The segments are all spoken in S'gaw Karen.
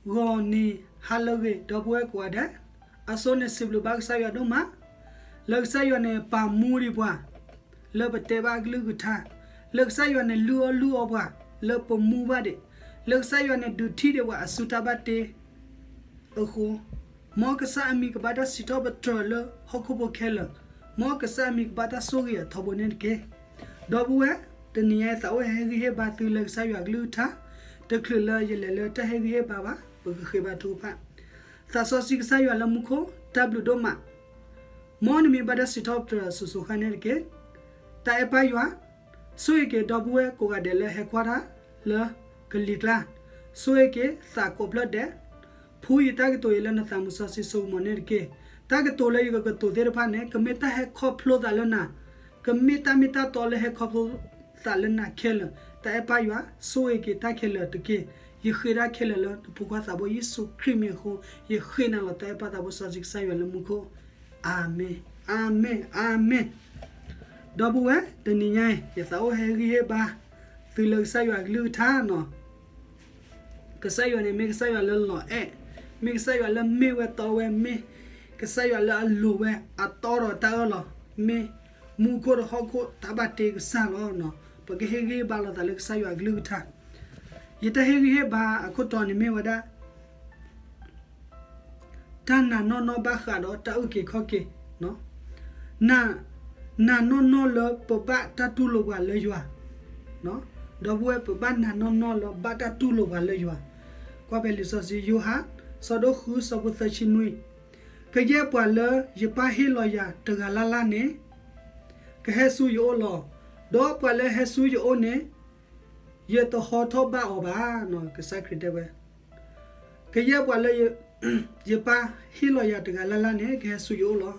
ဂီၤနံၤဟါလၢအဂ့ၤ ဒီပုၢ်ဝဲၢ်ကိးဂၤဒဲး, အဆိန့ၣ်စံးဘျုးဘၣ်ကစၢ်ယွၤဒိၣ်မး, လၢကစၢ်ယွၤန့ၣ်ပာ်မူဒံးပှၤ, လၢပတဲဘၣ်အကလုၢ်ကထါ, လၢကစၢ်ယွၤန့ၣ်လုၢ်အီၣ်လုၢ်အီပှၤ, လၢပမူဘၣ်ဒံး, လၢကစၢ်ယွၤန့ၣ်ဒုးထံၣ်ဒံးပှၤအစုတၢ်ဘၣ်တ့ အဃိ, မ်ကစၢ်အမံၤကဘၣ်တၢ်စံးထီၣ်ပတြၢၤလၢဟီၣ်ခိၣ်ဖိခဲလၢာ်, မ်ကစၢ်အမံၤကဘၣ်တၢ်ဆိၣ်ဂ့ၤအထီဘိန့ၣ်တက့ၢ်. ဒီပုၢ်ဝဲၢ်, တနံၤညါအံၤသးအိၣ်ဟဲဟ့ၣ်ဂံၢ်ဟ့ၣ်ဘါသုလၢကစၢ်ယွၤအကလုၢ်ကထါ, တချုးလၢယလဲၤလၢတၢ်ဟ့ၣ်ဂံၢ်ဟ့ၣ်ဘါဘၣ် ပကဃ့ဘါထုကဖၣ်, သးစီဆှံကစၢ်ယွၤလၢမူခိၣ် တၢ်ဘျုးဒိၣ်မး မ်နမံၤဘၣ်တၢ်စံးထီၣ်ပတြၢၤအစိၤစိၤဃၣ်ဃၣ်န့ၣ်တက့ၢ်. တၢ်အဲၣ်ပၢ်ယွၤ, ဆိၣ်ဂ့ၤက့ၤဒီပုၢ်ဝဲၢ်ကိးဂၤဒဲးလၢဟဲကွၢ်တၢ်လၢကလံၤကျါ, ဆိၣ်ဂ့ၤက့ၤသးကိးဖျၢၣ်ဒဲး, ဖှူယတၢ်ကတိၤအံၤလၢနသးမုၢ်စီဆှံစိကမီၤန့ၣ်တက့ၢ်. တၢ်ကတိၤလၢယကကတိၤသ့ၣ်တဖၣ်န့ၣ် ကမ့ၢ်တၢ်ဟဲခီဖျိသးလၢနၤ, ကမ့ၢ်တၢ်မ့ၢ်တၢ်တီလၢဟဲခီဖျိသးလၢနၤခဲလၢာ်, တၢ်အဲၣ်ပၢ်ယွၤ, ဆိၣ်ဂ့ၤက့ၤတၢ်ခဲလၢာ်တက့ၢ်. ယဃ့တၢ်ခဲလၢာ်လၢနဖိခွါသးဘိယ့ၣ်ၡူးခရံာ်မံၤအဃိ, ယဃ့နၤလီၤတၢ်အဲၣ်ပၢ်သးဘိစီဆှံကစၢ်ယွၤလၢမူခိၣ်, အၤမ့ၣ်, အၤမ့ၣ်, အၤမ့ၣ်. ဒီပုၢ်ဝဲၢ်, တနံၤညါအံၤ ယသးအိၣ်ဟဲဂံၢ်ဟ့ၣ်ဘါသုလၢကစၢ်ယွၤအကလုၢ်ကထါနီၤ. ကစၢ်ယွၤန့ၣ် မ့ၢ်ကစၢ်ယွၤလၢလီၤအဲၣ်, မ့ၢ်ကစၢ်ယွၤလၢမ့ၢ်ဝဲတီဝဲ, မ့ၢ်ကစၢ်ယွၤလၢအလိၤဝဲအတီဒီးတၢ်အၢၣ်လီၤ, မ့ၢ်မူခိၣ်ဒီးဟီၣ်ခိၣ်တၢ်ဘၣ်တ့ကစၢ်လီၤ. ပကဟ့ၣ်ဂံၢ်ဟ့ၣ်ဘါလိာ်သးလၢကစၢ်ယွၤအကလုၢ်ကထါ. ယတၢ်ဟ့ၣ်ဂံၢ်ဟ့ၣ်ဘါအခိၣ်တီန့ၣ်မ့ၢ်ဝဲဒၣ် တၢ်နာ်နီၢ်နီၢ်ဘၣ်ဃးဒီးတၢ်အုၣ်က့ၤခီၣ်က့ၤ, နာ်နီၢ်နီၢ်လၢပဘၣ်တၢ်တူၢ်လိာ်ပှၤလၢယွၤ, ဒီပုၢ်ဝဲၢ် ပဘၣ်နာ်နီၢ်နီၢ်လၢဘၣ်တၢ်တူၢ်လိာ်ပှၤလၢယွၤ. ကွၢ်ဖဲလံာ်စီဆှံ ယိၤဟၣ် ဆၢဒိၣ်ဃု ဆၢဖိသၢဆံနွံ, ကယဲၢ်ပှၤလၢယပၢ်ဟ့ၣ်လီၤယၤတဂၤလၢ်လၢ်န့ၣ် ကဟဲဆူယအိၣ်လီၤ. ဒီးပှၤလၢဟဲဆူယအိၣ်န့ၣ် ယတဟီထီၣ်ဘၣ်အီၤဘၣ်, ကစၢ်ခရံာ်တဲဝဲ ကယဲၢ်ပှၤလၢ ယပၢ်ဟ့ၣ်လီၤယၤတဂၤလၢ်လၢ်န့ၣ် ကဟဲဆူယအိၣ်လီၤ.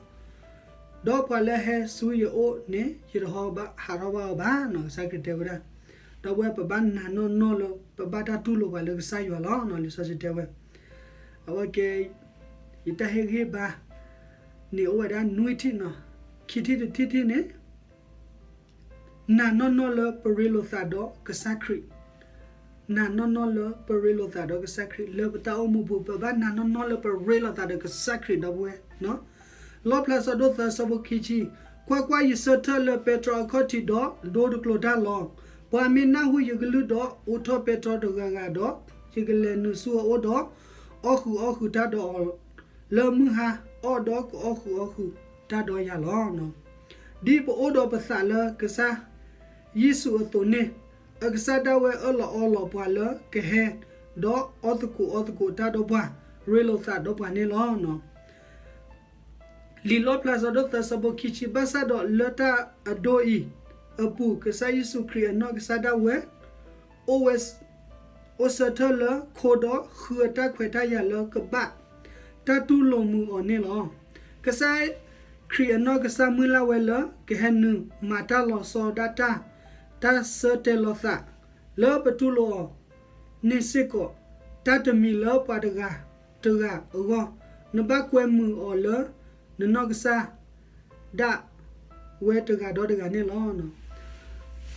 ဒီးပှၤလၢဟဲဆူယအိၣ်န့ၣ် ယတဟီဘၣ်ဟးထီၣ်ဘၣ်အီၤဘၣ်, ကစၢ်ခရံာ်တဲဝဲဒၣ်. ဒီပုၢ်ဝဲၢ် ပဘၣ်နာ်နီၢ်နီၢ်လၢ ပဘၣ်တၢ်တူၢ်လိာ်ပှၤလၢကစၢ်ယွၤလီၤ, လံာ်စီဆှံတဲဝဲ. အဝဲကဲ ယတၢ်ဟ့ၣ်ဂံၢ်ဟ့ၣ်ဘါ န့ၣ်အိၣ်ဝဲဒၣ်နွံထံၣ်နီၤ. ခံထံၣ်တထံၣ်ထံၣ်န့ၣ် နာ်နီၢ်နီၢ်လၢပရ့လိာ်သးဒီးကစၢ်ခရံာ်, နာ်နီၢ်နီၢ်လၢပရ့လိာ်သးဒီးကစၢ်ခရံာ် လၢပတၢ်အိၣ်မူပူၤ ပဘၣ်နာ်နီၢ်နီၢ်လၢပရ့လိာ်သးဒီးကစၢ်ခရံာ် ဒီပုၢ်ဝဲၢ်. လီၣ်ဖျါ ဆၢဒိၣ်သၢ ဆၢဖိခံဆံ, ကွၢ်ကွၢ်, ယဆၢထၢၣ်လၢပဲတြီအခီၣ်ထံးဒီး ဒိတကျိၤတၢ်လီၤ. ပှၤမ့ၢ်နၢ်ဟူယကလုၢ်ဒီး အိးထီၣ်ပဲတြီတဂၤဂၤဒီး, ယကလဲၤနုာ်ဆူအအိၣ်ဒီး အီၣ်ဃုာ်အီၣ်ဃုာ်တၢ်ဒီးအီၤ လၢမုၢ်ဟါအီၣ်ဒီး ကအီၣ်ဃုာ်အီၣ်ဃုာ်တၢ်ဒီးယၤလီၤ. ဒ်ပအိၣ်ဒီးပသးလၢကစၢ်ယ့ၣ်ၡူးအသိးန့ၣ်, အကစၢ်ဒၣ်ဝဲအၢၣ်လီၤအီလီၤပှၤလၢကဟဲ, ဒီးအီသကိးအီသကိးတၢ်ဒီးပှၤ, ရ့လိာ်သးဒီးပှၤန့ၣ်လီၤ. လံာ်လီၣ်ဖျါ ဆၢဒိၣ်သၢ ဆၢဖိခံဆံ, ဘၣ်ဆၣ်ဒီးလၢတၢ်အဒိအံၤအပူၤ ကစၢ်ယ့ၣ်ၡူးခရံာ်အနီၢ်ကစၢ်ဒၣ်ဝဲ အိၣ်ဝဲ အိၣ်ဆၢထၢၣ်လၢခိဒီး ဃုအတၢ်ခွဲးတၢ်ယာ်လၢကဘၣ်တၢ်တူၢ်လိာ်မုာ်အီၤန့ၣ်လီၤ. ကစၢ်ခရံာ်အနီၢ်ကစၢ်မုၢ်လၢ်ဝဲလၢ ကဟဲနုာ်မၤတၢ်လီၤဆီဒၣ်တၢ်, တၢ်ဆၢတဲာ်လီၤသး လၢပတူၢ်လိာ်အီၤန့ၣ်စ့ၢ်ကီး, တၢ်တမံၤလၢပှၤတဂၤတဂၤအဂီၢ်, နဘၣ်ကွဲမုာ်အီၤလၢ နနီၢ်ကစၢ်ဒၣ်ဝဲတဂၤဒီးတဂၤန့ၣ်လီၤ.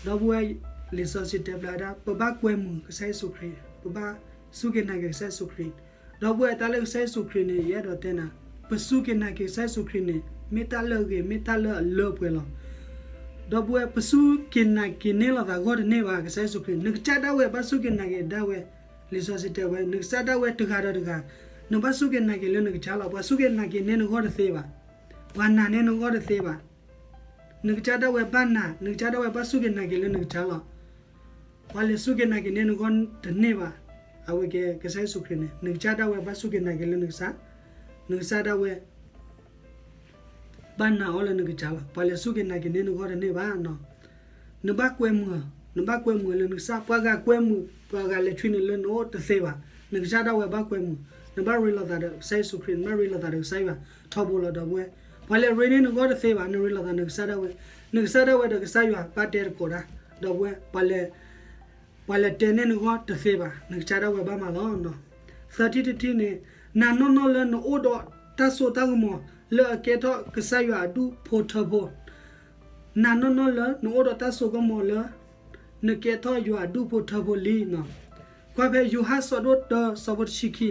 ဒီပုၢ်ဝဲၢ်, လံာ်စီဆှံတဲဖျါဝဲဒၣ် ပဘၣ်ကွဲမုာ်ကစၢ်ယ့ၣ်ၡူးခရံာ်, ပဘၣ်စူၢ်က့ၤနာ်က့ၤကစၢ်ယ့ၣ်ၡူးခရံာ်. ဒီပုၢ်ဝဲၢ်, တၢ်လၢကစၢ်ယ့ၣ်ၡူးခရံာ်န့ၣ် ယအဲၣ်ဒိးတဲနၤ, ပစူၢ်က့ၤနာ်က့ၤကစၢ်ယ့ၣ်ၡူးခရံာ်န့ၣ် မ့ၢ်တၢ်လၢအဂ့ၤ, မ့ၢ်တၢ်လၢအလၢပှဲၤလီၤ. ဒီပုၢ်ဝဲၢ်, ပစူၢ်က့ၤနာ်က့ၤန့ၢ်လိာ်သးဂီၢ်တန့ၢ်ဘၣ် ကစၢ်ယ့ၣ်ၡူးခရံာ်, နကစၢ်ဒၣ်ဝဲဘၣ်စူၢ်က့ၤနာ်က့ၤဒၣ်ဝဲ. လံာ်စီဆှံတဲဝဲ နကစၢ်ဒၣ်ဝဲတဂၤဒီးတဂၤ, နဘၣ်စူၢ်က့ၤနာ်က့ၤလၢနကစၢ်လီၤ. ပှၤစူၢ်က့ၤနာ်က့ၤန့ၢ်နဂီၢ်တသ့ဘၣ်, ပှၤနာ်န့ၢ်နဂီၢ်တသ့ဘၣ်. နကစၢ်ဒၣ်ဝဲဘၣ်နာ်, နကစၢ်ဒၣ်ဝဲဘၣ်စူၢ်က့ၤနာ်က့ၤလၢနကစၢ်လီၤ. ပှၤလဲၤစူၢ်က့ၤနာ်က့ၤန့ၢ်နဂီၢ်တန့ၢ်ဘၣ်. အဝဲကဲကစၢ်ယ့ၣ်ၡူးခရံာ်န့ၣ်, နကစၢ်ဒၣ်ဝဲဘၣ်စူၢ်က့ၤနာ်က့ၤလၢနကစၢ်, နကစၢ်ဒၣ်ဝဲ ဘၣ်နာ်အီၤလၢနကစၢ်လီၤ. ပှၤလဲၤစူၢ်က့ၤနာ်က့ၤန့ၢ်နဂီၢ်တန့ၢ်ဘၣ်. နဘၣ်ကွဲမုာ်, နဘၣ်ကွဲမုာ်လၢနကစၢ်, ပှၤဂၤကွဲမုာ်, ပှၤဂၤလဲၤဆှံနုာ်လၢနအိၣ်တသ့ဘၣ်. နကစၢ်ဒၣ်ဝဲဘၣ်ကွဲမုာ်, နဘၣ်ရ့လိာ်သးဒီးကစၢ်ယ့ၣ်ၡူးခရံာ်, နဘၣ်ရ့လိာ်သးဒီးကစၢ်ယွၤ, ထီဘိလီၤ ဒီပုၢ်ဝဲၢ်. ပှၤလဲၤရ့န့ၢ်နဂီၢ်တသ့ဘၣ်, နရ့လိာ်သးနကစၢ်ဒၣ်ဝဲ, နကစၢ်ဒၣ်ဝဲဒီးကစၢ်ယွၤဘၣ်တဲတကိးတၢ်, ဒီပုၢ်ဝဲၢ်, ပှၤလဲၤ ပှၤလဲၤတဲန့ၢ်နဂီၢ်တသ့ဘၣ်, နကစၢ်ဒၣ်ဝဲဘၣ်မၤလီၤ. သၢထံၣ်တထံၣ်န့ၣ်, နာ်နီၢ်နီၢ်လၢနအိၣ်ဒီးတၢ်စိတၢ်ကမီၤ လၢအကဲထီၣ်ကစၢ်ယွၤအဒူၣ်ဖိထၢဖိ, နာ်နီၢ်နီၢ်လၢနအိၣ်ဒီးတၢ်စိကမီၤလၢ နကဲထီၣ်ယွၤအဒူၣ်ဖိထၢဖိလံ. ကွၢ်ဖဲယိၤဟၣ်စီၤဒိၣ်တၢ ဆၢဖိတဆံခံ,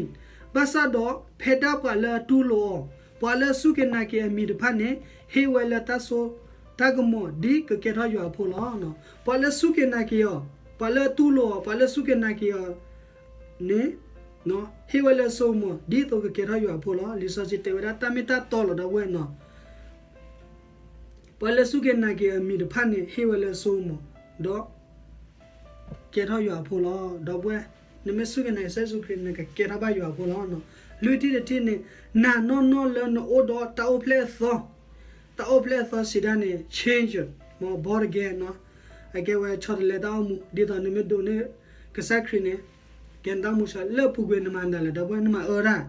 ဘၣ်ဆၣ်ဒီးဖဲဒၣ်ပှၤလၢအတူၢ်လိာ်အီၤ, ပှၤလၢအစူၢ်က့ၤနာ်က့ၤအမံၤတဖၣ်န့ၣ် ဟ့ၣ်ဝဲလၢတၢ်စိ တၢ်ကမီၤ ဒ်ကကဲထီၣ်ယွၤအဖိလီၤ. ပှၤလၢအစူၢ်က့ၤနာ်က့ၤအီၤ, ပှၤလၢအတူၢ်လိာ်အီၤ, ပှ�လၢအစူၢ်က့ၤနာ်က့ၤအီၤန့ၣ် ဟ့ၣ်ဝဲလၢစိကမီၤ ဒ်သိးကကဲထီၣ်ယွၤအဖိလီၤ. လံာ်စီဆှံတဲဝဲဒၣ်တၢ်မ့ၢ်တၢ်တီလီၤ ဒီပုၢ်ဝဲၢ်နီၤ. ပှၤလၢအစူၢ်က့ၤနာ်က့ၤအမံၤတဖၣ်န့ၣ် ဟ့ၣ်ဝဲလၢစိကမီၤ ဒီး ကဲထီၣ်ယွၤအဖိလီၤ ဒီပုၢ်ဝဲၢ်. နမ့ၢ်စူၢ်က့ၤနာ်က့ၤကစၢ်ယ့ၣ်ၡူးခရံာ် နကကဲထီၣ်ဘၣ်ယွၤအဖိလီၤ. လွံၢ်ထံၣ်တထံၣ်န့ၣ်, နာ်နီၢ်နီၢ်လၢနအိၣ်ဒီးတၢ်အိၣ်ဖျဲၣ်အသီ, တၢ်အိၣ်ဖျဲၣ်အသီစံးဒၣ်န့ၣ် change, မ့ၢ် born again နီၤ. အကဲဝဲဆီတလဲတၢ်အိၣ်မူ ဒ်သိးနမ့ၢ်ဒိးန့ၢ်ကစၢ်ခရံာ်န့ၣ် ကဲနတၢ်အိၣ်မူဆၢ လၢအပူၤကွံာ်နမၤမနုၤလဲၣ် ဒီပုၢ်ဝဲၢ် နမၤအၢတၢ်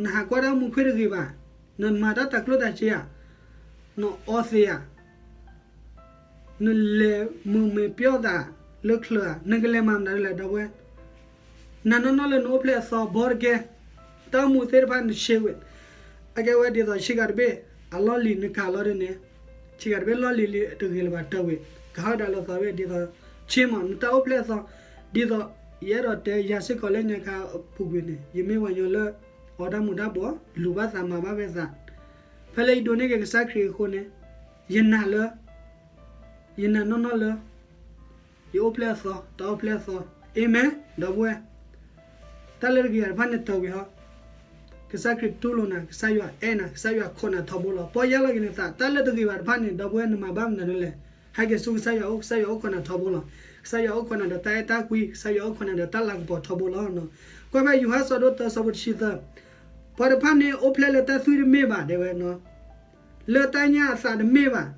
နဟးကွၢ်တၢ်အိၣ်မူခွ့တဂ့ၤဘၣ်, နမၤတၢ်တၤကျိၣ်တၤစ့ဧါ, နအီသံးဧါ, နလဲၤမုာ်မ့ၤပျီၣ်သးလၢချၢဧါ, နကလဲၤမၤမနုၤလဲၣ် ဒီပုၢ်ဝဲၢ်. နာ်နီၢ်နီၢ်လၢနအိၣ်ဖျဲၣ်အသီ born again, တၢ်အိၣ်မူသ့ၣ်တဖၣ်နဆ့ဝဲ, အကဲဝဲဒ်သိးဆ့ကၤတဘ့ၣ် အလီၢ်လံၤနကၤလီၤဒ်န့ၣ်, ဆ့ကၤတဘ့ၣ်လီၢ်လံၤလံတဂ့ၤလၢၤဘၣ် တၢ်ဝဲ, ကဟီၣ်ဒၣ်လၢသီဝဲ ဒ်သိးဆ့မး နတၢ်အိၣ်ဖျဲၣ်အသီ, ဒ်သိး ယအဲၣ်ဒိးတဲ ယၤစ့ၢ်ကီးလၢညါခါအပူၤကွံာ်န့ၣ် ယမ့ၢ်ပှၤကညီလၢ အီၣ်တၢ်မူၤတၢ်ဘှီး လူၤဘၣ်သးမၤဘၣ်ဝဲသး, ဖဲလၢယဒိးန့ၢ်က့ၤကစၢ်ခရံာ်အဃိန့ၣ် ယနာ်လၢ ယနာ်နီၢ်နီၢ်လၢ ယအိၣ်ဖျဲၣ်အသီ တၢ်အိၣ်ဖျဲၣ်အသီ, အၤမ့ၣ် ဒီပုၢ်ဝဲၢ်. တၢ်လၢတဂ့ၤဘၣ်တဖၣ်န့ၣ်တၢ်ဝံၤဟီ, ကစၢ်ခရံာ်တူၢ်လိာ်နၤ, ကစၢ်ယွၤအဲၣ်နၤ, ကစၢ်ယွၤခိးနၤထီဘိလီၤ. ပီၢ်ယၢ်လီၤက့ၤနသး, တၢ်လၢတဂ့ၤဘၣ်တဖၣ်န့ၣ် ဒီပုၢ်ဝဲၢ် နမၤဘၣ်မနုၤလဲၣ်. ဟဲက့ၤဆူကစၢ်ယွၤအအိၣ်, ကစၢ်ယွၤအိၣ်ခိးနၤထီဘိလီၤ. ကစၢ်ယွၤအိၣ်ခိးနၤဒီးတၢ်အဲၣ်တၢ်ကွံ, ကစၢ်ယွၤအိၣ်ခိးနၤဒီးတၢ်လၤကပီၤထီဘိလီၤ. ကွၢ်ဖဲယိၤဟၣ်စီၤဒိၣ်တၢ ဆၢဖိတဆံသၢ, ပှၤတဖၣ်န့ၣ်အိၣ်ဖျဲၣ်လၢတၢ်သွံၣ်တမ့ၢ်ဘၣ် တဲဝဲ, လၢတၢ်ညၣ်အသးတမ့ၢ်ဘၣ်,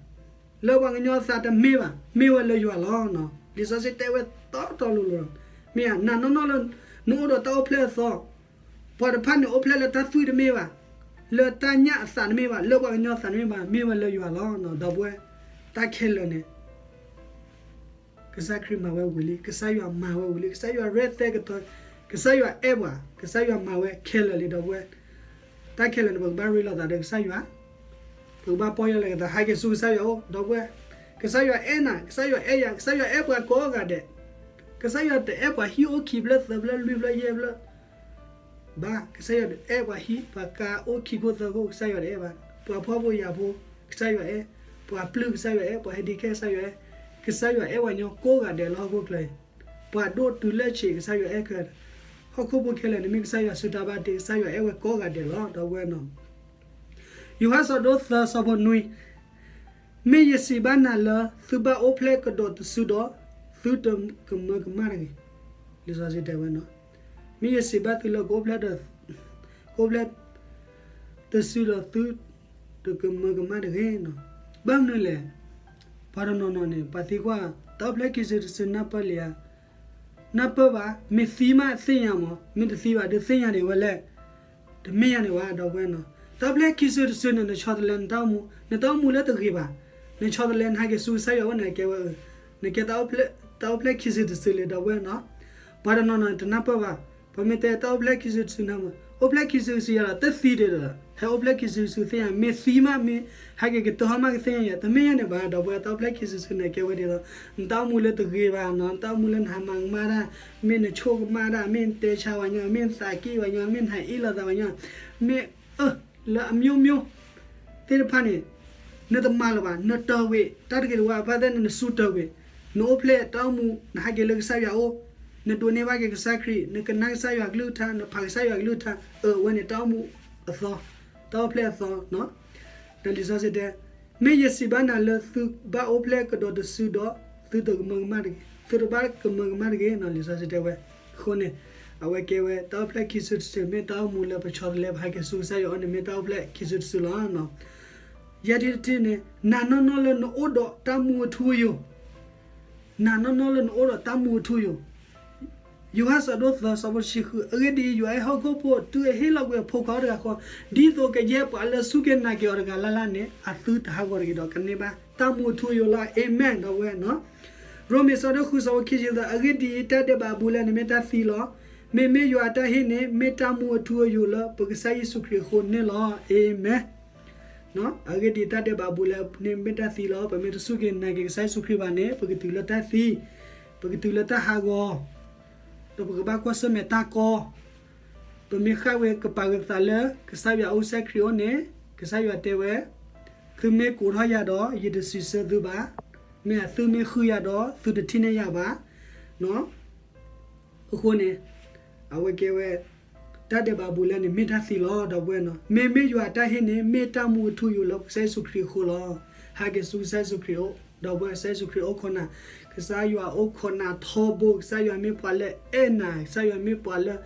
လၢပှၤကညီအသးတမ့ၢ်ဘၣ်, မ့ၢ်ဝဲလၢယွၤလီၤ. လံာ်စီဆှံတဲဝဲတီတီလိၤလိၤလီၤ. မ့ၢ်ဧါ, နာ်နီၢ်နီၢ်လၢ နအိၣ်ဒီးတၢ်အိၣ်ဖျဲၣ်အသီ, ပှၤတဖၣ်န့ၣ်အိၣ်ဖျဲၣ်လၢတၢ်သွံၣ်တမ့ၢ်ဘၣ်, လၢတၢ်ညၣ်အသးတမ့ၢ်ဘၣ်, လၢပှၤကညီအသးတမ့ၢ်ဘၣ်, မ့ၢ်ဝဲလၢယွၤလီၤ. ဒီပုၢ်ဝဲၢ်, တၢ်ခဲလၢာ်န့ၣ် ကစၢ်ခရံာ်မၤဝဲဝံၤလံ, ကစၢ်ယွၤမၤဝဲဝံၤလံ, ကစၢ်ယွၤရဲၣ်သဲကတီၤ, ကစၢ်ယွၤအဲၣ်ပှၤ, ကစၢ်ယွၤမၤဝဲခဲလၢာ်လံ ဒီပုၢ်ဝဲၢ်. တၢ်ခဲလၢာ်န့ၣ် ပကဘၣ်ရ့လိာ်သးဒီးကစၢ်ယွၤ, ပကဘၣ်ပီၢ်ယၢ်လီၤက့ၤသး ဟဲက့ၤဆူကစၢ်ယွၤအအိၣ် ဒီပုၢ်ဝဲၢ်. ကစၢ်ယွၤအဲၣ်နၤ, ကစၢ်ယွၤအဲၣ်ယၤ, ကစၢ်ယွၤအဲၣ်ပှၤကိးဂၤဒဲး, ကစၢ်ယွၤတအဲၣ်ပှၤဟံၣ်အိၣ်ခံဖျၢၣ်သၢဖျၢၣ်လွံၢ်ဖျၢၣ်ယဲၢ်ဖျၢၣ် ဘၣ်, ကစၢ်ယွၤအဲၣ်ပှၤဟံၣ်ပှၤဃီအိၣ်ခံခိၣ်သၢခိၣ် ကစၢ်ယွၤတအဲၣ်ဘၣ်, ပှၤဖှီၣ်ဖိယာ်ဖိ ကစၢ်ယွၤအဲၣ်, ပှၤပျုၢ်ကစၢ်ယွၤအဲၣ်, ပှၤဟဲဒံးခဲကစၢ်ယွၤအဲၣ်, ကစၢ်ယွၤအဲၣ်ပှၤကညီကိးဂၤဒဲးလၢဟီၣ်ခိၣ်ချၢအံၤ, ပှၤဒိၣ်တုၤလၢဆံးကစၢ်ယွၤအဲၣ်ခဲ, ဟီၣ်ခိၣ်ဖိခဲလၢာ်န့ၣ်မ့ၢ်ကစၢ်ယွၤစုတၢ်ဘၣ်တ့, ကစၢ်ယွၤအဲၣ်ဝဲကိးဂၤဒဲးလီၤ ဒီပုၢ်ဝဲၢ်နီၤ. ယိၤဟၣ်စီၤဒိၣ်သၢဆၢဖိနွံ, မ့ၢ်ယစံးဘၣ်နၤလၢသုဘၣ်အိၣ်ဖျဲၣ်ကဒီးတစုဒီး, သုတကမၢကမၣ်တဂ့ၤ, လံာ်စီဆှံတဲဝဲနီၤ. မ့ၢ်ယစံးဘၣ်သုလၢ ကအိၣ်ဖျဲၣ်တစုဒီးသုတကမၢကမၣ်တဂ့ၤနီၤ. ဘၣ်မနုၤလဲၣ်, ပှၤတနီၤနီၤန့ၣ် ပှၤသံကွၢ် တၢ်အိၣ်ဖျဲၣ်ခံစုတစုနၢ်ပၢၢ်လံဧါ, နၢ်ပၢၢ်ဘၣ်, မ့ၢ်သံမးသ့ၣ်ညါမး, မ့ၢ်တသံဘၣ်ဒီးသ့ၣ်ညါဒံးဝဲလဲၣ်. တမ့ၢ်ညါန့ၣ်ဘၣ် ဒီပုၢ်ဝဲၢ်နီၤ. တၢ်အိၣ်ဖျဲၣ်ခံစုတစုန့ၣ် နဆီတလဲနတၢ်အိၣ်မူ, နတၢ်အိၣ်မူလၢတဂ့ၤဘၣ်, နဆီတလဲနဟဲက့ၤဆူကစၢ်ယွၤအအိၣ်န့ၣ် ကဲဝဲအၢ, နကဲ တၢ်အိၣ်ဖျဲၣ်ခံစုတစုလံ ဒီပုၢ်ဝဲၢ်နီၤ. ပှၤတနီၤနီၤတနၢ်ပၢၢ်ဘၣ်, ပှၤမ့ၢ်တဲတၢ်အိၣ်ဖျဲၣ်ခံစုတစုန့ၣ်, အိၣ်ဖျဲၣ်ခံစုတစုယၤလီၤ တသံဒံးဒီး, ဟဲအိၣ်ဖျဲၣ်ခံစုတစုသ့ၣ်ညါ, မ့ၢ်သံမး မ့ၢ်ဟဲက့ၤကတၢၢ်ဟီၣ်မးကသ့ၣ်ညါယၤ, တမ့ၢ်ညါန့ၣ်ဘၣ် ဒီပုၢ်ဝဲၢ်. တၢ်အိၣ်ဖျဲၣ်ခံစုတစုန့ၣ် ကဲဝဲဒ်သိး နတၢ်အိၣ်မူလၢတဂ့ၤဘၣ်နီၤ, နတၢ်အိၣ်မူလၢနဟးမၤကမၣ်တၢ်, မ့ၢ်နဆိကမၣ်တၢ်, မ့ၢ်နတဲဆါပှၤကညီ, မ့ၢ်နသးက့ၣ်ပှၤကညီ, မ့ၢ်နဟးအ့ၣ်လိာ်သးပှၤကညီ, မ့ၢ်အၢ လၢအမျိုးမျိုး သ့ၣ်တဖၣ်န့ၣ် နတမၤလၢၤဘၣ်, နတၢၢ်ဝံၤ တၢ်တဂ့ၤတဝါဘၣ်သ့ၣ်န့ၣ် နစူၢ်တၢၢ်ဝံၤ, နအိၣ်ဖျဲၣ်တၢ်အိၣ်မူ နဟဲက့ၤလၢကစၢ်ယွၤအအိၣ်, နဒိးန့ၢ်ဘၣ်က့ၤကစၢ်ခရံာ်, နကနၣ်ကစၢ်ယွၤကလုၢ်ကထါ, နဖးကစၢ်ယွၤကလုၢ်ကထါ, အၢ အဝဲန့ၣ်တၢ်အိၣ်မူအသီ, တၢ်အိၣ်ဖျဲၣ်အသီနီၤ. ဒီးလံာ်စီဆှံတဲ, မ့ၢ်ယစံးဘၣ်နၤလၢသုဘၣ်အိၣ်ဖျဲၣ်ကဒီးတစုဒီး, သုတကမၢကမၣ်တဂ့ၤ, သုတဘၣ်ကမၢကမၣ်တဂ့ၤနီၤ, လံာ်စီဆှံတဲဝဲ. အဃိန့ၣ် အဝဲကဲဝဲ တၢ်အိၣ်ဖျဲၣ်ခံစုတစု မ့ၢ်တၢ်အိၣ်မူလၢပဆီတလဲ ပဟဲက့ၤဆူကစၢ်ယွၤအအိၣ်န့ၣ် မ့ၢ်တၢ်အိၣ်ဖျဲၣ်ခံစုတစုလီၤ. ယဲၢ်ထံၣ်တထံၣ်န့ၣ်, နာ်နီၢ်နီၢ်လၢနအိၣ်ဒီးတၢ်မူအထူအယိာ်, နာ်နီၢ်နီၢ်လၢနအိၣ်ဒီးတၢ်မူအထူအယိာ်. ယိၤဟၣ်စီၤဒိၣ်သၢ ဆၢဖိတဆံဃု, အဂ့ၢ်ဒ်အံၤ, ယွၤအဲၣ်ဟီၣ်ခိၣ်ဖိ တုၤအဟ့ၣ်လီၤကွံာ်အဖိခွါအိၣ်တဂၤဃီ, ဒ်သိးကယဲၢ်ပှၤလၢအစူၢ်က့ၤနာ်က့ၤအီၤတဂၤလၢ်လၢ်န့ၣ် အသုတဟးဂီၤတဂ့ၤဒီး ကန့ၢ်ဘၣ်တၢ်မူအထူအယိာ်လီၤ. အၤမ့ၣ်, ဒီပုၢ်ဝဲၢ်နီၤ. ရိမ့ၤ ဆၢဒိၣ်ဃု ဆၢဖိခံဆံသၢ, အဂ့ၢ်ဒ်အံၤ, တၢ်ဒဲးဘးအဘူးအလဲန့ၣ် မ့ၢ်တၢ်သံလီၤ. မ့မ့ၢ်ယွၤအတၢ်ဟ့ၣ်န့ၣ် မ့ၢ်တၢ်မူအထူအယိာ်လၢပကစၢ်ယ့ၣ်ၡူးခရံာ်အဃိန့ၣ်လီၤ. အၤမ့ၣ်. အဂ့ၢ်ဒ်အံၤ, တၢ်ဒဲးဘးအဘူးအလဲန့ၣ် မ့ၢ်တၢ်သံလီၤ. ပမ့ၢ်တစူၢ်က့ၤနာ်က့ၤကစၢ်ယ့ၣ်ၡူးခရံာ်ဘၣ်န့ၣ် ပကတုၤလၢတၢ်သံ, ပကတုၤလၢတၢ်ဟးဂီၤ. ဒီးပကဘၣ်ကွၢ်ဆၢၣ်မဲာ်တၢ်ကီ, ပမ့ၢ်ဃၣ်ဝဲကပာ်ကသးလၢ ကစၢ်ယွၤအိၣ် ကစၢ်ခရံာ်အိၣ်န့ၣ်, ကစၢ်ယွၤတဲဝဲ, သုမ့ၢ်ကိးထီၣ်ယၤဒီး ယတစံးဆၢသုဘၣ်, မ့ၢ်သုမ့ၢ်ဃုယၤဒီး သုတထံၣ်န့ၢ်ယၤဘၣ်. အဃိန့ၣ်, အဝဲကဲဝဲ, တၢ်ဒဲးဘးဘူးလဲန့ၣ် မ့ၢ်တၢ်သံလီၤ ဒီပုၢ်ဝဲၢ်နီၤ. မ့မ့ၢ်ယွၤအတၢ်ဟ့ၣ်န့ၣ် မ့ၢ်တၢ်မူအထူအယိာ်လၢကစၢ်ယ့ၣ်ၡူးခရံာ်အဃိလီၤ. ဟဲက့ၤဆူကစၢ်ယ့ၣ်ၡူးခရံာ်အအိၣ်, ဒီပုၢ်ဝဲၢ်, ကစၢ်ယ့ၣ်ၡူးခရံာ်အိၣ်ခိးနၤ, ကစၢ်ယွၤအိၣ်ခိးနၤထီဘိ, ကစၢ်ယွၤမ့ၢ်ပှၤလၢအဲၣ်နၤ, ကစၢ်ယွၤမ့ၢ်ပှၤလၢ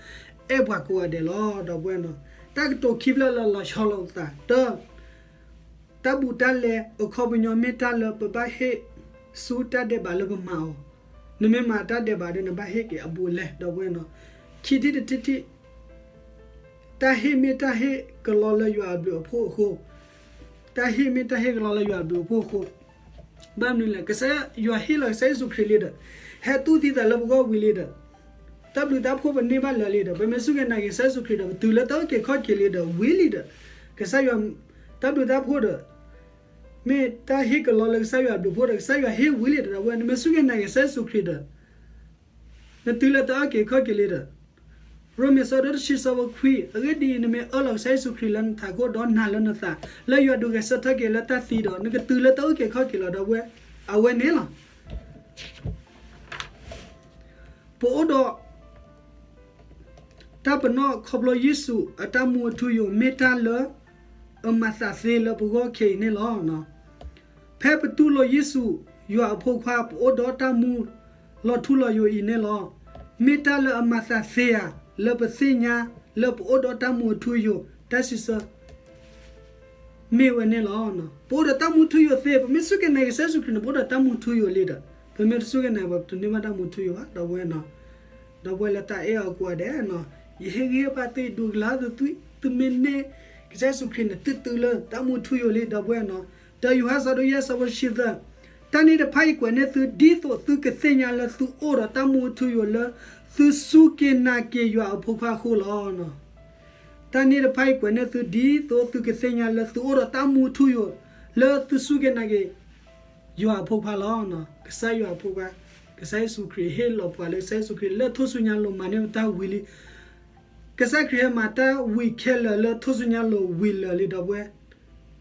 အဲၣ်ပှၤကိးဂၤဒဲးလီၤ ဒီပုၢ်ဝဲၢ်နီၤ. တၢ်ကတိၤခံဖျၢၣ်လၢလီၤဆီလိာ်ပသး, တၢ တၢ်ဘူးတၢ်လဲအခီပညီမ့ၢ်တၢ်လၢပဘၣ်ဟ့ၣ်ဆူတၢ်ဒဲးဘးလၢပမၤအီၤ, နမ့ၢ်မၤတၢ်ဒဲးဘးဒီး နဘၣ်ဟ့ၣ်က့ၤအဘူးအလဲ ဒီပုၢ်ဝဲၢ်နီၤ. ခံထံၣ်တထံၣ်ထံၣ်, တၢ်ဟ့ၣ်မ့ၢ်တၢ်ဟ့ၣ်ကလီလၢယွၤအဘျုးအဖှိၣ်အဃိ, တၢ်ဟ့ၣ်မ့ၢ်တၢ်ဟ့ၣ်ကလီလၢယွၤအဘျုးအဖှိၣ်အဃိ, ဘၣ်မနုၤလဲၣ်, ကစၢ်ယွၤဟ့ၣ်လီၤကစၢ်ယ့ၣ်ၡူးခရံာ်လံဒီး, ဟဲတူၢ်သံသးလၢပဂီၢ်ဝံၤလံဒီး, တၢ်ဘျုးတၢ်ဖှိၣ်ပန့ၢ်ဘၣ်လၢာ်လံဒီး ပမ့ၢ်စူၢ်က့ၤနာ်က့ၤကစၢ်ယ့ၣ်ၡူးခရံာ်ဒီး ပတုၤလၢတၢ်အုၣ်က့ၤခီၣ်က့ၤလံဒီး ဝံၤလံဒီး, ကစၢ်ယွၤ, တၢ်ဘျုးတၢ်ဖှိၣ်ဒီး မ့ၢ်တၢ်ဟ့ၣ်ကလီလၢကစၢ်ယွၤအဘျုးအဖှိၣ်ဒီး ကစၢ်ယွၤဟ့ၣ်ဝံၤလံဒီး ဒီပုၢ်ဝဲၢ်, နမ့ၢ်စူၢ်က့ၤနာ်က့ၤကစၢ်ယ့ၣ်ၡူးခရံာ်ဒီး, နတုၤလၢတၢ်အုၣ်က့ၤခီၣ်က့ၤလံဒီး, ရိမ့ၤဆၢဒိၣ်တဆံဆၢဖိခွံ, အဂ့ၢ်ဒ်အံၤ, နမ့ၢ်အၢၣ်လီၤကစၢ်ယ့ၣ်ၡူးခရံာ်လၢနထးခိၣ်ဒီးနာ်လၢနသး, လၢယွၤဒုးဂဲၤဆၢထၢၣ်က့ၤလၢတၢ်သံဒီး နကတုၤလၢတၢ်အုၣ်က့ၤခီၣ်က့ၤလီၤ ဒီပုၢ်ဝဲၢ်, အဝဲန့ၣ်လီၤ. ပအိၣ်ဒီး တၢ်ပနီၣ်ခီဖျိယ့ၣ်ၡူးအတၢ်မူအထူအယိာ် မ့ၢ်တၢ်လၢအမၤသးသ့လၢပဂီၢ်ခဲအံၤန့ၣ်လီၤ. ဖဲပတူၢ်လိာ်ယ့ၣ်ၡူးယွၤအဖိခွါ ပအိၣ်ဒီးတၢ်မူလီၤထူလီၤယိာ်အံၤန့ၣ်လီၤ. မ့ၢ်တၢ်လၢအမၤသးသ့ဧါ, လၢပသ့ၣ်ညါလၢပအိၣ်ဒီးတၢ်မူအထူအယိာ် တၢ်စံးဆၢ မ့ၢ်ဝဲန့ၣ်လီၤ. ပအိၣ်ဒီးတၢ်မူထူယိာ်သ့, ပမ့ၢ်စူၢ်က့ၤနာ်က့ၤကစၢ်ယ့ၣ်ၡူးခရံာ်န့ၣ် ပအိၣ်ဒီးတၢ်မူထူယိာ်လံဒီး, ပမ့ၢ်တစူၢ်က့ၤနာ်က့ၤဘၣ် ပတန့ၢ်ဘၣ်တၢ်မူထူယိာ်ဘၣ် ဒီပုၢ်ဝဲၢ်နီၤ. ဒီပုၢ်ဝဲၢ်လၢတၢ်အဲၣ်အီၤကိးဂၤဒဲးနီၤ, ယဟ့ၣ်ဂံၢ်ဟ့ၣ်ဘါသု ယဒိးကလၢသု, သုမ့ၢ်န့ၢ်ကစၢ်ယ့ၣ်ၡူးခရံာ်န့ၣ် သုတုၤလၢတၢ်မူထူယိာ်လံ ဒီပုၢ်ဝဲၢ်နီၤ. ဒီးယိၤဟၣ်ဆၢဒိၣ်ယဲၢ်ဆၢဖိတဆံသၢ, တၢ်န့ၣ်တဖၣ်အံၤကွဲးန့ၢ်သု ဒ်သိးသုကသ့ၣ်ညါလၢသုအိၣ်ဒီးတၢ်မူထူယိာ်လၢ သုစူၢ်က့ၤနာ်က့ၤယွၤအဖိခွါအဃိလီၤ. တၢ်န့ၣ်တဖၣ်အံၤကွဲးန့ၢ်သု ဒ်သိးသုကသ့ၣ်ညါလၢသုအိၣ်ဒီးတၢ်မူထူယိာ် လၢသုစူၢ်က့ၤနာ်က့ၤ ယွၤအဖိခွါလီၤ. ကစၢ်ယွၤအဖိခွါ, ကစၢ်ယ့ၣ်ၡူးခရံာ် ဟ့ၣ်လီၤပှၤလၢကစၢ်ယ့ၣ်ၡူးခရံာ် လၢထူၣ်စုညါလိၤမၤန့ၢ်ပတၢ်ဝံၤလံ. ကစၢ်ခရံာ်ဟဲမၤတၢ်ဝံၤခဲလၢာ်လၢထူၣ်စုညါလိၤဝံၤလၢာ်လံ ဒီပုၢ်ဝဲၢ်,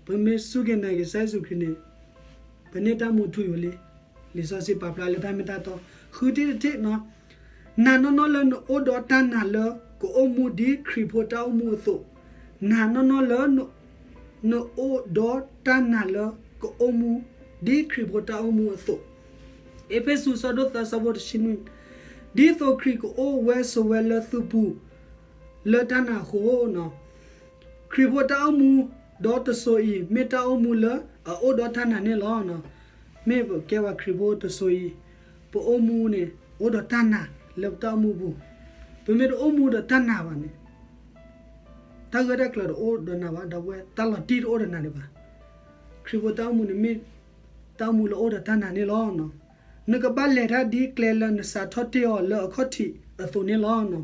ပမ့ၢ်စူၢ်က့ၤနာ်က့ၤကစၢ်ယ့ၣ်ၡူးခရံာ်န့ၣ် ပန့ၢ်တၢ်မူထူယိာ်လံ. လံာ်စီဆှံပာ်ဖျါလၢတၢ်မ့ၢ်တၢ်တီ, ဃုထံၣ်တထံၣ်နီၤ, နာ်နီၢ်နီၢ်လၢနအိၣ်ဒီးတၢ်နာ်လၢကအိၣ်မူဒ်ခရံာ်ဖိတၢ်အိၣ်မူအသိး, နာ်နီၢ်နီၢ်လၢ နအိၣ်ဒီးတၢ်နာ်လၢကအိၣ်မူဒ်ခရံာ်ဖိတၢ်အိၣ်မူအသိး, အ့းဖ့းစူးဆၢဒိၣ်သၢဆၢဖိတဆံနွံ, ဒ်သိးခရံာ်ကအိၣ်ဝဲဆိးဝဲလၢသုပူၤ လၢတၢ်နာ်အဃိ, ခရံာ်ဖိတၢ်အိၣ်မူဒီးတစိၤအံၤ မ့ၢ်တၢ်အိၣ်မူလၢအအိၣ်ဒီးတၢ်နာ်န့ၣ်လီၤ. မ့ၢ်ပကဲဝဲခရံာ်ဖိတစိၤအံၤ, ပအိၣ်မူန့ၣ် အိၣ်ဒီးတၢ်နာ်လၢပတၢ်အိၣ်မူပူၤ, ပမ့ၢ်တအိၣ်မူဒီးတၢ်နာ်ဘၣ်န့ၣ် တၢ်ဂ့ၢ်တၢ်ကျိၤတအိၣ်ဒီးနၤဘၣ် ဒီပုၢ်ဝဲၢ်, တၢ်လီၤတံၢ်တအိၣ်ဒီးနၤဒံးဘၣ်. ခရံာ်ဖိတၢ်အိၣ်မူန့ၣ်မ့ၢ် တၢ်အိၣ်မူလၢအိၣ်ဒီးတၢ်နာ်န့ၣ်လီၤ. နကဘၣ်လဲၤတၢ်ဒ်ကျဲလၢနစးထီၣ်တ့ၢ်အီၤလၢအခီၣ်ထံးအသိးန့ၣ်လီၤ.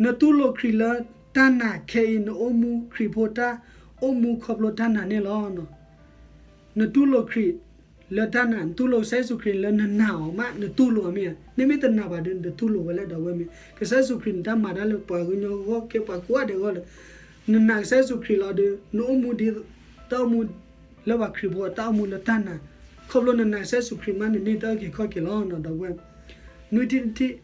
နတူၢ်လိာ်ခရံာ်လၢတၢ်နာ်ခဲအံၤ နအိၣ်မူခရံာ်ဖိတၢ်အိၣ်မူခီဖျိတၢ်နာ်န့ၣ်လီၤ. နတူၢ်လိာ်ခရံာ် လၢတၢ်နာ်, နတူၢ်လိာ်ကစၢ်ယ့ၣ်ၡူးခရံာ်လၢနနာ်အီၤမး နတူၢ်လိာ်အီၤမ့ၢ်ဧါ. နမ့ၢ်တနာ်ဘၣ်ဒီး နတတူၢ်လိာ်ဝဲလၢ ဒီပုၢ်ဝဲၢ်မ့ၢ်, ကစၢ်ယ့ၣ်ၡူးခရံာ်န့ၣ် တၢ်မၤတၢ်လၢပှၤကညီအဂီၢ် ကဲပှၤကိးဂၤဒဲးအဂီၢ်လၢ နနာ်ကစၢ်ယ့ၣ်ၡူးခရံာ်လီၤဒီး နအိၣ်မူဒ်တၢ်အိၣ်မူလၢပှၤခရံာ်ဖိအတၢ်အိၣ်မူလၢတၢ်နာ်, ခီဖျိနနာ်ကစၢ်ယ့ၣ်ၡူးခရံာ်မး နန့ၢ်တၢ်အုၣ်က့ၤခီၣ်က့ၤလီၤ ဒီပုၢ်ဝဲၢ်. နွံထံၣ်တထံၣ်,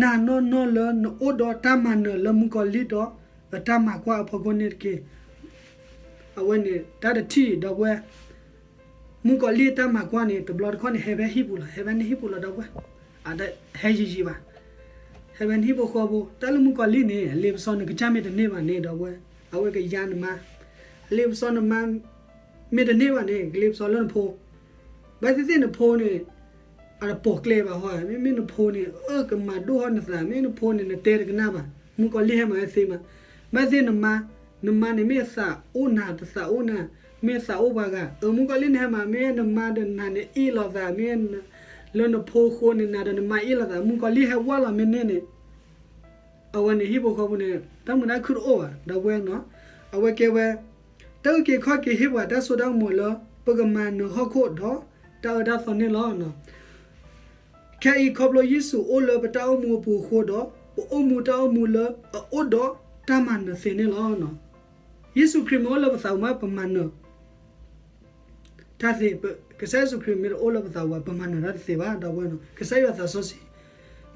နာ်နီၢ်နီၢ်လၢနအိၣ်ဒီးတၢ်မၤနၢၤလၢမုၣ်ကီၤလံၢ်ဒီးအတၢ်မၤကွၢ်အဖီခိၣ်န့ၣ်တက့ၢ်. အဝဲန့ၣ် တၢ်တထံၣ် ဒီပုၢ်ဝဲၢ်, မုၣ်ကီၤလံၢ်တၢ်မၤကွၢ်န့ၣ် တဘျီတခီၣ်န့ၣ် ဟဲဖဲဟံၣ်ပူၤလီၤ, ဟဲဖဲနဟံၣ်ပူၤလီၤ ဒီပုၢ်ဝဲၢ်, အတဟဲယံာ်ယံာ်ဘၣ်. ဟဲဖဲနဟံၣ်ဖိဃီဖိ, တၢ်လၢမုၣ်ကီၤလံၢ်န့ၣ် အလ့ပစီနကစၢ်မ့ၢ်တန့ၢ်ဘၣ်န့ၣ် ဒီပုၢ်ဝဲၢ်, အဝဲကယါနမါ, အလ့ပစီနမါ မ့ၢ်တန့ၢ်ဘၣ်န့ၣ် ကလ့ပစီလၢနဖိ, ဘၣ်သ့ၣ်သ့ၣ်နဖိန့ၣ် အတပိာ်ကျဲဘၣ်ဟီ, မ့မ့ၢ်နဖိန့ၣ် အၢကမၤဒိၣ်ထီၣ်နသး, မ့ၢ်နဖိန့ၣ် နတဲတကနၣ်ဘၣ်, မုၣ်ကီၤလံၢ်ဟဲမၤဝဲသ့မး. ဘၣ်သ့ၣ်နမါ, နမါန့ၣ်မ့ၢ်သးအိၣ်နၤတသးအိၣ်နၤ, မ့ၢ်သးအိၣ်ပှၤဂၤ, အၢ မုၣ်ကီၤလံၢ်န့ၣ်ဟဲမၤ မ့ၢ်နမါဒီးနၤန့ၣ်အ့ၣ်လိာ်သး, မ့ၢ်လၢနဖိအဃိန့ၣ် နၤဒီးနမါအ့ၣ်လိာ်သး, မုၣ်ကီၤလံၢ်ဟဲဝၢ်လီၤမ့ၢ်န့ၢ်န့ၣ် အဝဲန့ၣ်ဟံၣ်ဖိဃီဖိန့ၣ် တၢ်မုာ်တၢ်ခုၣ်တအိၣ်ဘၣ် ဒီပုၢ်ဝဲၢ်နီၤ. အဝဲကဲဝဲ တၢ်အုၣ်က့ၤခီၣ်က့ၤဟ့ၣ်ပှၤတၢ်စိတၢ်ကမီၤလၢ ပကမၤနၢၤဟီၣ်ခိၣ်ဒီးတၢ်အၢတၢ်သီန့ၣ်လီၤ. ခဲအံၤခီဖျိယ့ၣ်ၡူးအိၣ်လၢပတၢ်အိၣ်မူအပူၤအဃိဒီး ပအိၣ်မူတၢ်အိၣ်မူလၢအအိၣ်ဒီးတၢ်မၤနၢၤသ့န့ၣ်လီၤ. ယ့ၣ်ၡူးခရံာ်မ့ၢ်အိၣ်လၢပသးပူၤမး ပမၤနၢၤ တၢ်သ့, ကစၢ်ယ့ၣ်ၡူးခရံာ်မ့ၢ်တအိၣ်လၢပသးပူၤဘၣ် ပမၤနၢၤတၢ်တသ့ဘၣ် ဒီပုၢ်ဝဲၢ်နီၤ. ကစၢ်ယွၤသးစီဆှံ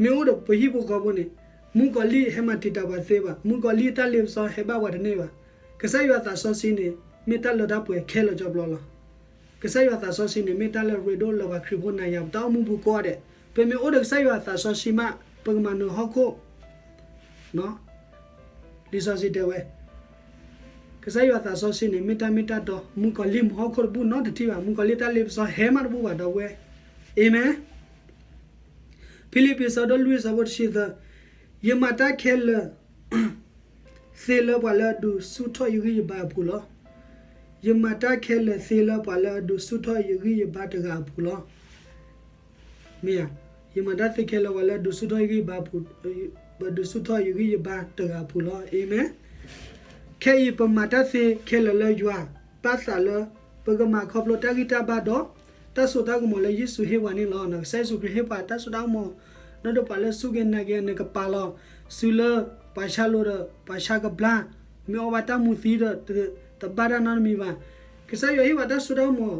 မ့ၢ်အိၣ်ဒီးပဟံၣ်ဖိဃီဖိန့ၣ်, မုၣ်ကီၤလံၢ်ဟဲမၤတံာ်တာ်ပှၤတသ့ဘၣ်, မုၣ်ကီၤလံၢ်တၢ်လ့ပစီဟဲဘၣ်ပှၤတန့ၢ်ဘၣ်. ကစၢ်ယွၤသးစီဆှံန့ၣ် မ့ၢ်တၢ်လၢတၢ်ပှဲၤခဲလၢာ်ကၠီဘျီလီၤ. ကစၢ်ယွၤသးစီဆှံန့ၣ် မ့ၢ်တၢ်လၢအရ့ဒိၣ်လၢပှၤခရံာ်ဖိနၤယၤ ပတၢ်အိၣ်မူပူၤကိးဂၤဒဲး, ပမ့ၢ်အိၣ်ဒီးကစၢ်ယွၤသးစီဆှံမး ပကမၤနၢၤဟီၣ်ခိၣ် လံာ်စီဆှံတဲဝဲ, ကစၢ်ယွၤသးစီဆှံန့ၣ် မ့ၢ်တၢ်မ့ၢ်တၢ်တီ, မုၣ်ကီၤလံၢ်မၤဟီၣ်ခိၣ်တဘူၣ်နီတထံၣ်ဘၣ်, မုၣ်ကီၤလံၢ်တၢ်လ့ပစီဟဲမးတဘူၣ်ဘၣ် ဒီပုၢ်ဝဲၢ်. အၤမ့ၣ်. ဖံလံးပံး ဆၢဒိၣ်လွံၢ် ဆၢဖိတဆံသၢ, ယမၤတၢ်ခဲလၢာ် သ့လၢပှၤလၢအဒုးဆူၣ်ထီၣ်ယဂံၢ်ယဘါအပူၤလီၤ. ယမၤတၢ်ခဲလၢာ်သ့လၢပှၤလၢအဒုးဆူၣ်ထီၣ်ယဂံၢ်ယဘါတဂၤအပူၤလီၤ. မ့ၢ်ဧါ, ယမၤတၢ်သ့ခဲလၢာ်ပှၤလၢအဒုးဆူၣ်ထီၣ်ယဂံၢ်ယဘါအပူၤ, ပဒုးဆူၣ်ထီၣ်ယဂံၢ်ယဘါတဂၤအပူၤလီၤ. အၤမ့ၣ်. ခဲအံၤပမၤတၢ်သ့ခဲလၢာ်လၢယွၤဘၣ်သးလၢ ပကမၤခီဖျိတၢ်ဂံၢ်တၢ်ဘါဒီး တၢ်စိတၢ်ကမီၤလၢယ့ၣ်ၡူးဟ့ၣ်ပှၤန့ၣ်လီၤ. ကစၢ်ယ့ၣ်ၡူးခရံာ်ဟ့ၣ်ပှၤတၢ်စိတၢ်ကမီၤ ဒီးပှၤလၢအစူၢ်က့ၤနာ်က့ၤအီၤန့ၣ် ကပာ်လီၤစုလၢပှၤဆါလိၤဒီးပှၤဆါကဘျါ, မ့ၢ်အီၣ်ဘၣ်တၢ်မူသံဒီး တဘၣ်တၢ်နီတမံၤဘၣ်. ကစၢ်ယွၤဟ့ၣ်ပှၤတၢ်စိတၢ်ကမီၤ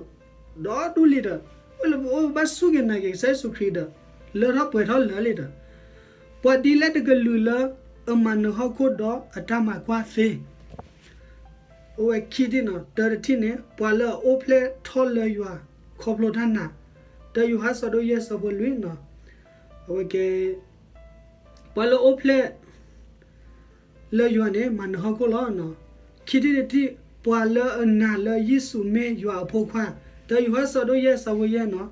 ဒီဒူၣ်လံဒီး အိၣ်လၢပအိၣ်ဘၣ်စူၢ်က့ၤနာ်က့ၤကစၢ်ယ့ၣ်ၡူးခရံာ်ဒီး လၢထီၣ်ပှဲၤထီၣ်လၢာ်လံဒီး ပှၤဒ်လဲၣ်တကလုာ်လၢအမၤနၢၤဟီၣ်ခိၣ်ဒီးအတၢ်မၤကွၢ်သ့ အိၣ်ဝဲခံထံၣ်နီၤ, တၢတထံၣ်န့ၣ် ပှၤလၢအအိၣ်ဖျဲၣ်ထီၣ်လၢယွၤ ခီဖျိတၢ်နာ်, တၢယိၤဟၣ်ဆၢဒိၣ်ယဲၢ်ဆၢဖိလွံၢ်နီၤ, အဝဲကဲ ပှၤလၢအအိၣ်ဖျဲၣ် လၢယွၤန့ၣ် မၤနၢၤဟီၣ်ခိၣ်လီၤ. ခံထံၣ်တထံၣ် ပှၤလၢအနာ်လၢယ့ၣ်ၡူးမ့ၢ်ယွၤအဖိခွါ, တၢယိၤဟၣ်ဆၢဒိၣ်ယဲၢ်ဆၢဖိယဲၢ်နီၤ,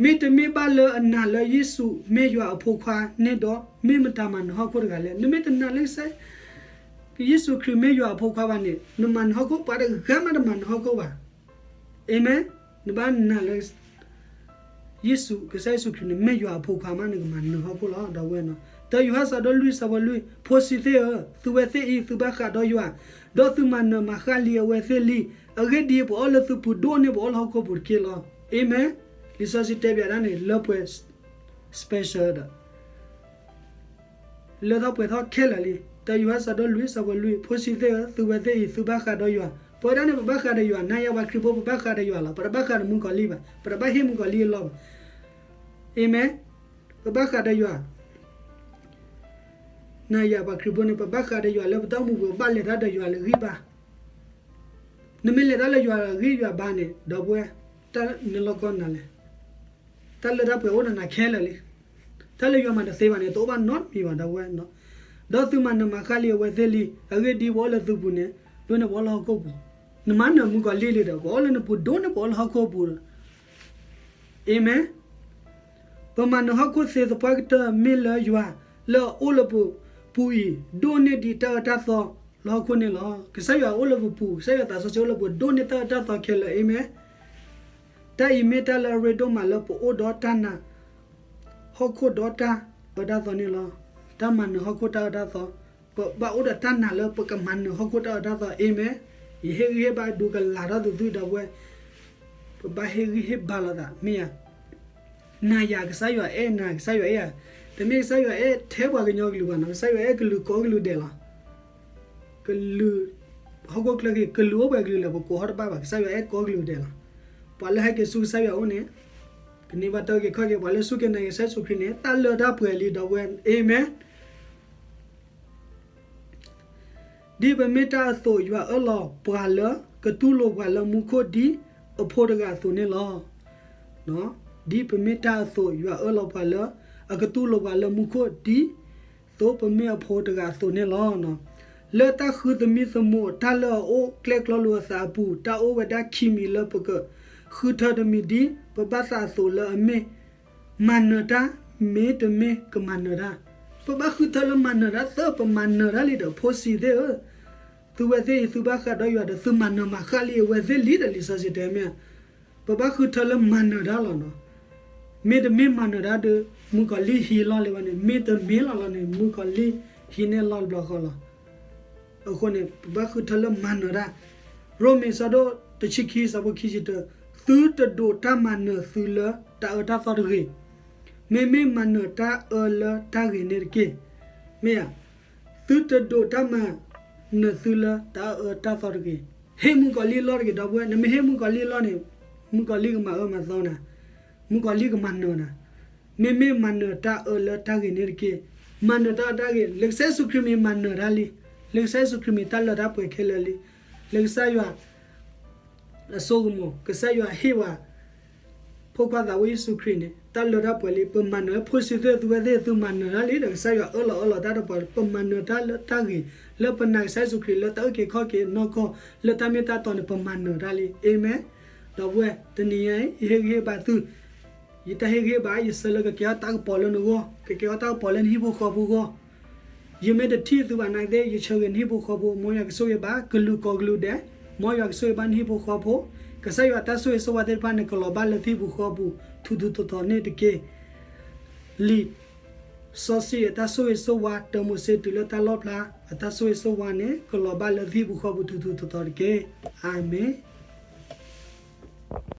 မ့တမ့ၢ်ဘၣ်လၢအနာ်လၢယ့ၣ်ၡူးမ့ၢ်ယွၤအဖိခွါန့ၣ်ဒီး မ့ၢ်မတၤမၤနၢၤဟီၣ်ခိၣ်တဂၤလဲၣ်. နမ့ၢ်တနာ်လၢကစၢ်ယ့ၣ်ၡူးခရံာ်မ့ၢ်ယွၤအဖိခွါဘၣ်န့ၣ် နမၤနၢၤဟီၣ်ခိၣ် ပှၤတဂၤမးတမၤနၢၤဟီၣ်ခိၣ်ဘၣ်. အၤမ့ၣ်. နဘၣ်နာ်လၢ ယ့ၣ်ၡူး, ကစၢ်ယ့ၣ်ၡူးခရံာ်န့ၣ် မ့ၢ်ယွၤအဖိခွါမး နကမၤနၢၤဟီၣ်ခိၣ်လီၤ ဒီပုၢ်ဝဲၢ်နီၤ. တၢယိၤဟၣ်ဆၢဒိၣ်လွံၢ်ဆၢဖိလွံၢ်, ဖိဆံးသ့ၣ်ဧၢ, သုဝဲသ့ၣ်အံၤ သုဘၣ်ဃးဒီးယွၤ, ဒီးသုမၤနၢၤမၤဃၣ်လံအဝဲသ့ၣ်လံ. အဂ့ၢ်ဒ်အံၤ, ပအီၣ်လၢသုပူၤဒိၣ်န့ၢ်ပအီၣ်လၢဟီၣ်ခိၣ်ပူၤတက့ၢ်လီၤ. အၤမ့ၣ်. လံာ်စီဆှံတဲပၠးဒၣ်န့ၣ် လၢပှဲၤ special ဒီး လၢထီၣ်ပှဲၤထီၣ်ခဲလၢာ်လံ. တၢယိၤဟၣ်ဆၢဒိၣ်လွံၢ်ဆၢဖိလွံၢ်, ဖိဆံးသ့ၣ်ဧၢ, သုဝဲသ့ၣ်အံၤ သုဘၣ်ဃးဒီးယွၤ. ပဝဲဒၣ်န့ၣ် ပဘၣ်ဃးဒီးယွၤ, နၤယၤပှၤခရံာ်ဖိ ပဘၣ်ဃးဒီးယွၤလီၤ. ပတဘၣ်ဃးဒီးမုၣ်ကီၤလံၢ်ဘၣ်, ပတဘၣ်ဟ့ၣ်မုၣ်ကီၤလံၢ်အလီၢ်ဘၣ်. အၤမ့ၣ်. ပဘၣ်ဃးဒီးယွၤ, နၤယၤပှၤခရံာ်ဖိန့ၣ် ပဘၣ်ဃးဒီးယွၤလၢပတၢ်အိၣ်မူပူၤ, ပဘၣ်လဲၤတၢ်ဒီးယွၤလၢဂံၢ်ဘါ. နမ့ၢ်လဲၤတၢ်လၢယွၤဂံၢ်ယွၤဘါန့ၣ် ဒီပုၢ်ဝဲၢ်, တၢ်န့ၣ်လီၢ်ကီၢ်နၤလဲၣ်. တၢ်လၢတၢ်ပှဲၤအိၣ်ဒီးနၤခဲလၢာ်လံ. တၢ်လၢယွၤမၤတသ့ဘၣ်န့ၣ် တအိၣ်ဘၣ်နီတမံၤဘၣ် ဒီပုၢ်ဝဲၢ်နီၤ. ဒီးသုမၤနၢၤမၤဃၣ်လံအဝဲသ့ၣ်လံ. အဂ့ၢ်ဒ်အံၤ, ပအီၣ်လၢသုပူၤန့ၣ် ဒိၣ်န့ၢ်ပအီၣ်လၢဟီၣ်ခိၣ်ပူၤ. နမၤနၢၤမုၣ်ကီၤလံၢ်လံဒီး ပအီၣ်လၢနပူၤဒိၣ်န့ၢ်ပအီၣ်လၢဟီၣ်ခိၣ်ပူၤဒီး. အၤမ့ၣ်. ပမၤနၢၤဟီၣ်ခိၣ်သ့သပှၢ်ကတၢၢ် မ့ၢ်လၢယွၤလၢအအိၣ်လၢပပူၤအံၤ ဒိၣ်န့ၢ်ဒံးတၢ်အၢတၢ်သီလၢဟီၣ်ခိၣ်န့ၣ်လီၤ. ကစၢ်ယွၤအိၣ်လၢပပူၤ, ကစၢ်ယွၤသးစီဆှံအိၣ်လၢပပူၤ ဒိၣ်န့ၢ်တၢ်အၢတၢ်သီခဲလၢာ်. အၤမ့ၣ်. တၢ်အံၤမ့ၢ်တၢ်လၢအရ့ဒိၣ်မးလၢပအိၣ်ဒီးတၢ်နာ်ဟီၣ်ခိၣ်ဒီးတၢ်အၢတၢ်သီန့ၣ်လီၤ. တၢ်မၤနၢၤဟီၣ်ခိၣ်တၢ်အၢတၢ်သီ, ပဘၣ်အိၣ်ဒီးတၢ်နာ်လၢပကမၤနၢၤဟီၣ်ခိၣ်တၢ်အၢတၢ်သီ. အၤမ့ၣ်. ယဟ့ၣ်ဂံၢ်ဟ့ၣ်ဘါဒုးကလာ်ထီၣ်သုသု ဒီပုၢ်ဝဲၢ်, ပဘၣ်ဟ့ၣ်ဂံၢ်ဟ့ၣ်ဘါလိာ်သး မ့ၢ်ဧါ. နၤယၤကစၢ်ယွၤအဲၣ်နၤ, ကစၢ်ယွၤအဲၣ်ယၤ, တမ့ၢ်ကစၢ်ယွၤအဲၣ်ထဲပှၤကညီကလုာ်ဘၣ်နီၤ, ကစၢ်ယွၤအဲၣ်ကလုာ်ကိးကလုာ်ဒဲးလီၤ. ကလုာ်, ဟီၣ်ခိၣ်ချၢက့ၤ ကလုာ်အိၣ်ပှဲၤကလုာ်လဲၣ် ပကိးဟီၣ်တဘၣ်ဘၣ်, ကစၢ်ယွၤအဲၣ်ကိးကလုာ်ဒဲးလီၤ. ပှၤလၢဟဲက့ၤဆူကစၢ်ယွၤအအိၣ်န့ၣ် ကန့ၢ်ဘၣ်တၢ်အုၣ်က့ၤခီၣ်က့ၤ, ပှၤလၢစူၢ်က့ၤနာ်က့ၤကစၢ်ယ့ၣ်ၡူးခရံာ်န့ၣ် တၢ်လၢတၢ်ပှဲၤလံ ဒီပုၢ်ဝဲၢ်. အၤမ့ၣ်. ဒ်ပမ့ၢ်တၢ်အသိး ယွၤအၢၣ်လီၤပှၤလၢ ကတူၢ်လိာ်ပှၤလၢမူခိၣ်ဒ်အဖိတဂၤအသိးန့ၣ်လီၤ. ဒ်ပမ့ၢ်တၢ်အသိး ယွၤအၢၣ်လီၤပှၤလၢ အကတူၢ်လိာ်ပှၤလၢမူခိၣ်ဒ်သိးပမ့ၢ်အဖိတဂၤအသိးန့ၣ်လီၤ. လၢတၢ်ဃုသမံသမိးတၢ်လၢအအိၣ်ကျဲၣ်ကျီလိာ်အသးအပူၤ တၢ်အိၣ်ဝဲဒၣ်ခံမံၤလၢပကဃုထၢတမံၤ ဒ်ပဘၣ်သးအသိးလၢအမ့ၢ် မၤနၢၤတၢ် မ့တမ့ၢ်ကမၤနၢၤတၢ်. ပဘၣ်ဃုထၢလၢမၤနၢၤတၢ်သၢ, ပမၤနၢၤတၢ်လံဒီး ဖိဆံးသ့ၣ်ဧၢ, သုဝဲသ့ၣ်အံၤ သုဘၣ်ဃးဒီးယွၤဒီး သုမၤနၢၤမၤဃၣ်လံအဝဲသ့ၣ်လံဒီး လံာ်စီဆှံတဲမ့ၢ်ဧါ. ပဘၣ်ဃုထၢလၢမၤနၢၤတၢ်လီၤနီၤ. မ့တမ့ၢ်မၤနၢၤတၢ်ဒီး မုၣ်ကီၤလံၢ်ဟံးလီၢ်လံဘၣ်န့ၣ်, မ့တမ့ၢ်လီၤလီၤန့ၣ် မုၣ်ကီၤလံၢ်ဟံးန့ၢ်လီၢ်တဘျီဃီလီၤ. အဃိန့ၣ် ပဘၣ်ဃုထၢလၢမၤနၢၤတၢ်. ရိမ့ၤ ဆၢဒိၣ်တဆံခံ ဆၢဖိခံဆံတၢ, သုတဒိးတၢ်မၤနၢၤသုလၢတၢ်အၢတၢ်သီတဂ့ၤ, မ့မ့ၢ်မၤနၢၤတၢ်အၢလၢတၢ်ဂ့ၤန့ၣ်တက့ၢ်. မ့ၢ်ဧါ, သုတဒိးတၢ်မၤနၢၤသုလၢတၢ်အၢတၢ်သီတဂ့ၤ. ဟ့ၣ်မုၣ်ကီၤလံၢ်အလီၢ်တဂ့ၤ ဒီပုၢ်ဝဲၢ်, နမ့ၢ်ဟ့ၣ်မုၣ်ကီၤလံၢ်အလီၢ်န့ၣ်, မုၣ်ကီၤလံၢ်ကမၤအၢမၤသီနၤ, မုၣ်ကီၤလံၢ်ကမၤနၢၤနၤ. မ့မ့ၢ်မၤနၢၤတၢ်အၢလၢတၢ်ဂ့ၤန့ၣ်တက့ၢ်. မၤနၢၤတၢ်အၢတၢ်ဂ့ၤ, လၢကစၢ်ယ့ၣ်ၡူးခရံာ်မ့ၢ်မၤနၢၤတၢ်လံ, လၢကစၢ်ယ့ၣ်ၡူးခရံာ်မ့ၢ်တၢ်လၢတၢ်ပှဲၤခဲလၢာ်လံ, လၢကစၢ်ယွၤ အစိကမီၤ, ကစၢ်ယွၤဟ့ၣ်ဝဲ ဖိခွါသးဝဲယ့ၣ်ၡူးခရံာ်န့ၣ် တၢ်လၢတၢ်ပှဲၤလံ. ပမၤနၢၤ ဖိဆံးသုသုဝဲသ့ၣ် သုမၤနၢၤတၢ်လံ, ဒီးကစၢ်ယွၤအၢၣ်လီၤအီလီၤတၢ်တပှၤ, ပမၤနၢၤတၢ်လၢတၢ်ဂ့ၤ, လၢပနာ်ကစၢ်ယ့ၣ်ၡူးခရံာ် လၢတၢ်အုၣ်က့ၤခီၣ်က့ၤနီၢ်ကီၢ်, လၢတၢ်မ့ၢ်တၢ်တီန့ၣ် ပမၤနၢၤတၢ်လံ. အၤမ့ၣ်. ဒီပုၢ်ဝဲၢ်, တနံၤညါအံၤ ယဟ့ၣ်ဂံၢ်ဟ့ၣ်ဘါသု, ယတၢ်ဟ့ၣ်ဂံၢ်ဟ့ၣ်ဘါ ယဆၢလၢကကဲထီၣ်တၢ်ကပီၤလၢနဂီၢ်, ကကဲထီၣ်တၢ်ကပီၤလၢနဟံၣ်ဖိဃီဖိအဂီၢ်. ယမ့ၢ်တထံၣ်သုဘၣ်နာ်က့သ့ၣ် ယဆၢဂ့ၤနဟံၣ်ဖိဃီဖိ, မ်ယွၤကဆိၣ်ဂ့ၤဘၣ်ကလုာ်ကိးကလုာ်ဒဲး, မ်ယွၤကဆိၣ်ဂ့ၤဘၣ်နဟံၣ်ဖိဃီဖိ, ကစၢ်ယွၤအတၢ်ဆိၣ်ဂ့ၤဆိၣ်ဝါသ့ၣ်တဖၣ်န့ၣ် ကလီၤဘၣ်လၢသုဟံၣ်ပူၤဃီပူၤ ထူးထူးတီၤတီၤန့ၣ်တက့ၢ်. လံာ်စီဆှံအတၢ်ဆိၣ်ဂ့ၤဆိၣ်ဝါ တၢမိၤၡ့တုၤလၢတၢ်လီၣ်ဖျါ အတၢ်ဆိၣ်ဂ့ၤဆိၣ်ဝါန့ၣ် ကလီၤဘၣ်လၢသုဟံၣ်ပူၤဃီပူၤထူးထူးတီၤတီၤတက့ၢ်. အၤမ့ၣ်.